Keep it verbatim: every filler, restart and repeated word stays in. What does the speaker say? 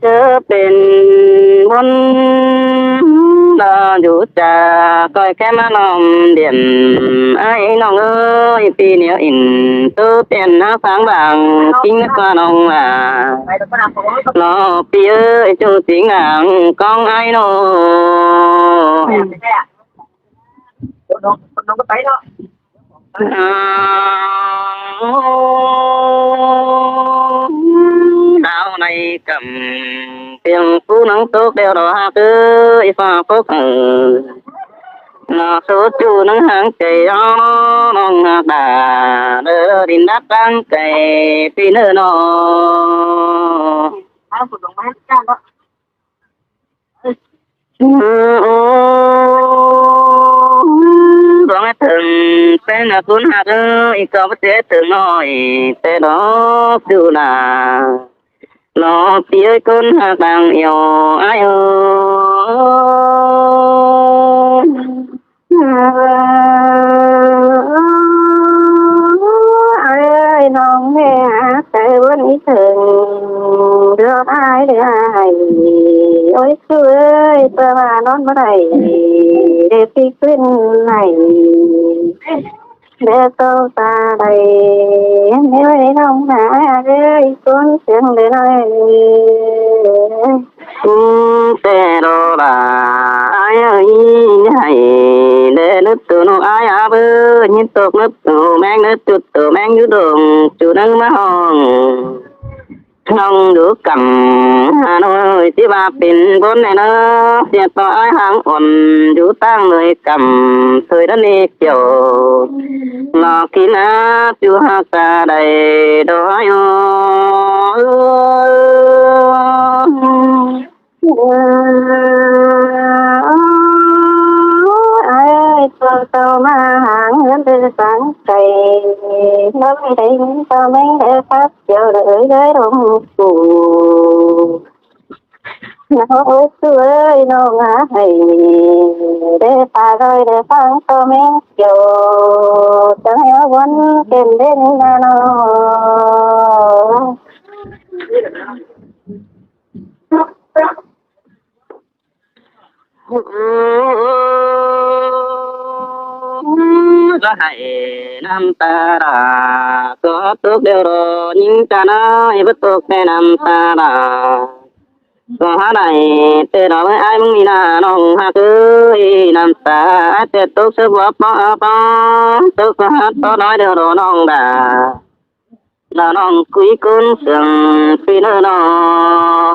ꞌChớ pên ꞌmuôn ꞌlọ dú chả ꞌcoi ké ꞌmá ꞌnọm điện. Ải ꞌnọng ơi, ꞌpi ꞌnéo ỉn ꞌtố tiên ꞌhá sáng bảng kính ꞌnắc ꞌva ꞌnọng à. ꞌLọ ꞌpi ơi, ꞌchu chính lảng ꞌcóng ải ꞌnọng. Đao ꞌnị cắm piêng phú nắng tốc đeo đó ꞌhặc ơi, pha phốc hử. ꞌLọ số ꞌchu nắng háng chảy ó ꞌnọng ꞌhặc đà, đơ đin đắt đang chảy ꞌpi ꞌnớ ꞌnọ. Dong ꞌhặc thửng ꞌpéng ꞌnạ ꞌcốn ꞌhặc ơi, ꞌcọ báu ꞌchí thửng ꞌnọi ꞌtẹ đó ꞌchu nả. ꞌLọ ꞌpi ơi, ꞌcốn ꞌhặc đang ꞌiêu ải ơi. Ải ơi, ꞌnọng ꞌmẹ ꞌhặc ꞌtẹ ꞌvớn ꞌnị thửng ꞌlọt ải đảy ải. Ôi ꞌchu ơi, ꞌpưa ꞌva ꞌnón báu đảy đảy ꞌpi ꞌcứn đảy. Đe tô ta đảy, ꞌnị ơi ꞌnọng nả ꞌhặc ơi, ꞌcốn siêng đảy ꞌnọi. ꞌTẹ đó lả ải ơi, ꞌnhạy đe nứt tô ꞌnọng ải ꞌhặc ơi, ꞌnhịn tốc nứt tô ꞌmeng, nứt ꞌchụt tô ꞌmeng dú đông ꞌchu nắng ꞌmá ꞌhọng. ꞌNọng dú căm Hà Nội ꞌchí ꞌva pên ꞌcốn đảy ꞌnớ, sia ꞌto ải háng ôn dú ꞌtáng ꞌnọi căm thôi đó ꞌnị kiẻo. ꞌLọ kính ꞌnạ ꞌchu ꞌhặc ta đảy đó ải ơi. Ải ơi, tô tô ꞌmá háng ꞌhướn đảy sáng chảy, ꞌlắm đảy ꞌnhính tô ꞌmeng đảy pháp kiẻo đảy ới đảy rông phủ. ꞌNọng ơi ꞌchu ơi, ꞌnọng ꞌhặc hảy đảy pha ꞌgới đảy phắng tô ꞌmeng kiẻo, chắng hé ꞌvốn kên đảy ꞌnị ꞌnạ ꞌnọng. Dú hảy ꞌnặm ta đa, ꞌcọ tốc đeo ꞌro ꞌnhính ta ꞌnọi báu tốc ꞌtẹ ꞌnặm ta đa. ꞌCọ hák đảy ꞌtẹ ꞌnọ ꞌmới ải ꞌmứng ꞌnị ꞌnạ ꞌnọng ꞌhặc ơi, ꞌnặm ta ải ꞌtẹ tốc sớp bóp bóp bóp, tốc ꞌcọ hák tó ꞌnọi đeo ꞌro ꞌnọng đa. ꞌNọ ꞌnọng cúi ꞌcốn siêng ꞌpi ꞌnớ ꞌnọ.